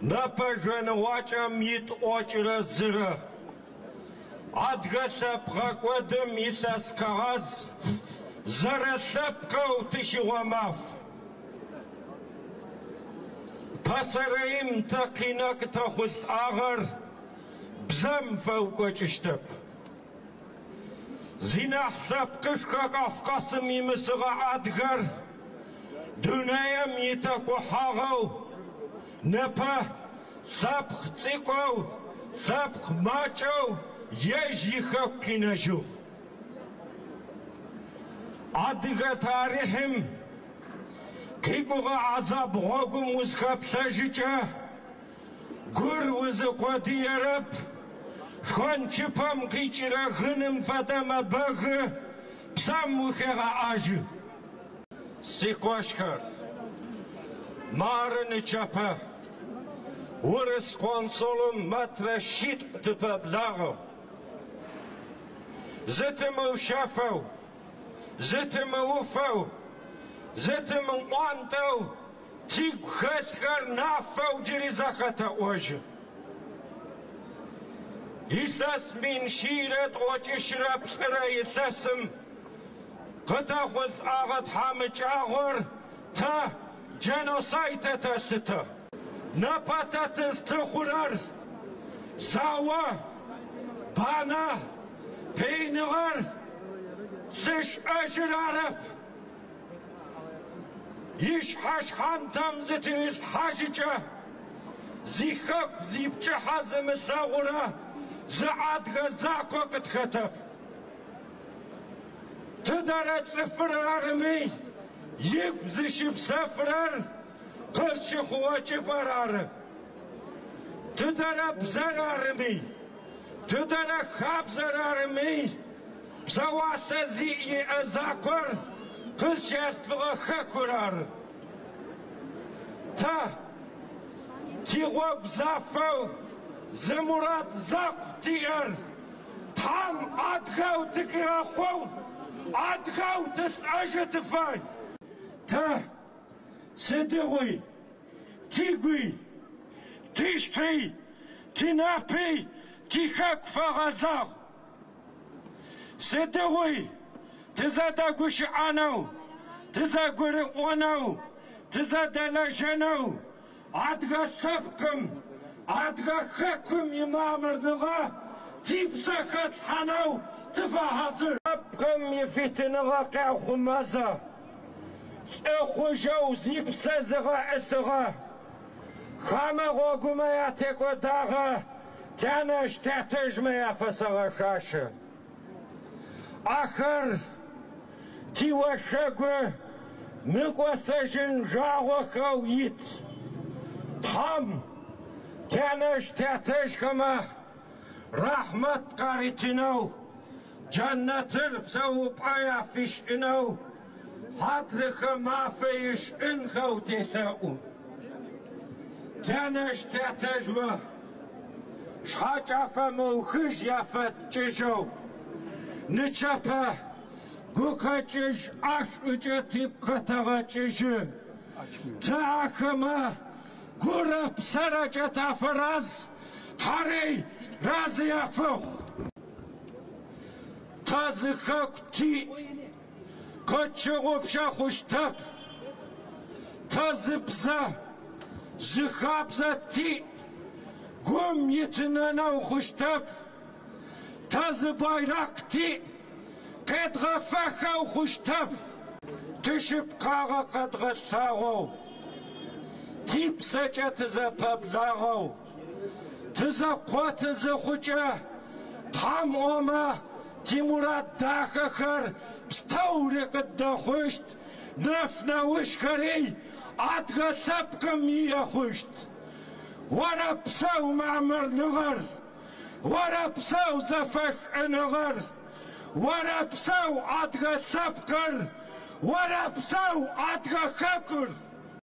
Непэ жъоныгъуакӏэм итӏокӏырэ зырэ. Адыгэ лъэпкъ гъэкӏодым илъэс къэгъаз зэрэлъэпкъэу тишъыгъо маф. Пэсэрэим тэ къинэ къытэхъулӏагъэр бзэм фэукӏочӏыщтэп. Зинахь лъэпкъышхо Кавказым имысыгъэ адыгэр дунаим итэкъухьагъэу непэ лъэпкъ цӏыкӏоу, лъэпкъ макӏэу ежь ихэку къинэжьыгъ. Адыгэ тарихъым къикӏугъэ хьазаб гъогум узхэплъэжьыкӏэ, Гур узы къодыерэп, шхончыпэм къикӏырэ гыным фэдэ мэбэгы, псэм ухегъэӏажьы. Сикъошхэр, мары нычэпэ урыс консулым метрэ шъитӏу тыпэблагъэу, зытымыушъэфэу, зытымыуфэу, зытымыӏуантӏэу, Тигу хэлъхэр нафэу джыри зэ къэтэӏожьы. Илъэс 1143 илъэсым къытэхъулӏагъэ тхьамыкӏагъор тэ дженосайдэ тэлъытэ. Непэ тэ тызлъыхъурэр зао, банэ, пыиныгъэр, лъышӏэжьыр арэп. Ышъхьэ шъхьантэм зытырилъхьажьыкӏэ, зихэку зипкӏыхьэ зымылъэгъурэ зы адыгэ закъо къытхэтэп. Тыдэрэ цӏыфыр арыми, ыгу зыщыпсэфырэр къызщыхъугъэ чӏыпӏэр ары. Тыдэрэ бзэр арыми, тыдэрэ хабзэр арыми, Псэуалъэ зиӏэ закъор къызщалъфыгъэ хэкур ары. Тэ тигъогу зафэу зы мурад закъу тиӏэр, Тхьэм адыгэу тыкъигъэхъугъ, адыгэу тылӏэжьы тыфай. Тэ сыдигъуи тигуи, тишъхьи, тинапи тихэку фэгъэзагъ. Сыдигъуи тызэдэгущыӏэнэу, тызэгурыӏонэу, тызэдэлэжьэнэу адыгэ лъэпкъым, адыгэ хэкум имамырныгъэ типсэ хэтлъхьанэу тыфэхьазыр. Лъэпкъым ифитыныгъэ къаухъумэзэ, лӏыхъужъэу зипсэ зыгъэӏылъыгъэ Хамэ гъогумэ ятекӏодагъэ тянэжъ тятэжъмэ яфэсэгъэшъуашэ. Ахэр тиошъогу мыкӏосэжьын жъуагъохэу ит. Тхьэм тянэжъ тятэжъхэмэ рахьмэт къаритынэу, джэнэтыр псэупӏэ афишӏынэу, хьадрыхэ мафэ ышӏынхэу телъэӏу. Тянэжъ тятэжъмэ шъхьэкӏэфэ мыухыжь яфэтшӏыжьэу, нычэпэ гукъэкӏыжь ӏэшӏукӏэ тыгу къэтэгъэкӏыжьы. Тэ ахэмэ гурэ псэрэкӏэ тафэраз, Тхьэри разэ яфэхъу. Тэ зы хэку тиӏ, къытщыгъупшэ хъущтэп. Тэ зы бзэ, зы хабзэ тиӏ, гум итынэнэу хъущтэп. Тэ зы байракъ тиӏ, къедгъэфэхэу хъущтэп. Тишъыпкъагъэ къэдгъэлъагъоу, типсэкӏэ тызэпэблагъэу, тызэкъоты зыхъукӏэ, Тхьэм ӏомэ, тимурад дахэхэр пстэури къыддэхъущт, нэф неущхэри адыгэ лъэпкъым ие хъущт. Орэпсэу мамырныгъэр! Орэпсэу зэфэшӏуныгъэр! Орэпсэу адыгэ лъэпкъыр! Орэпсэу адыгэ хэкур!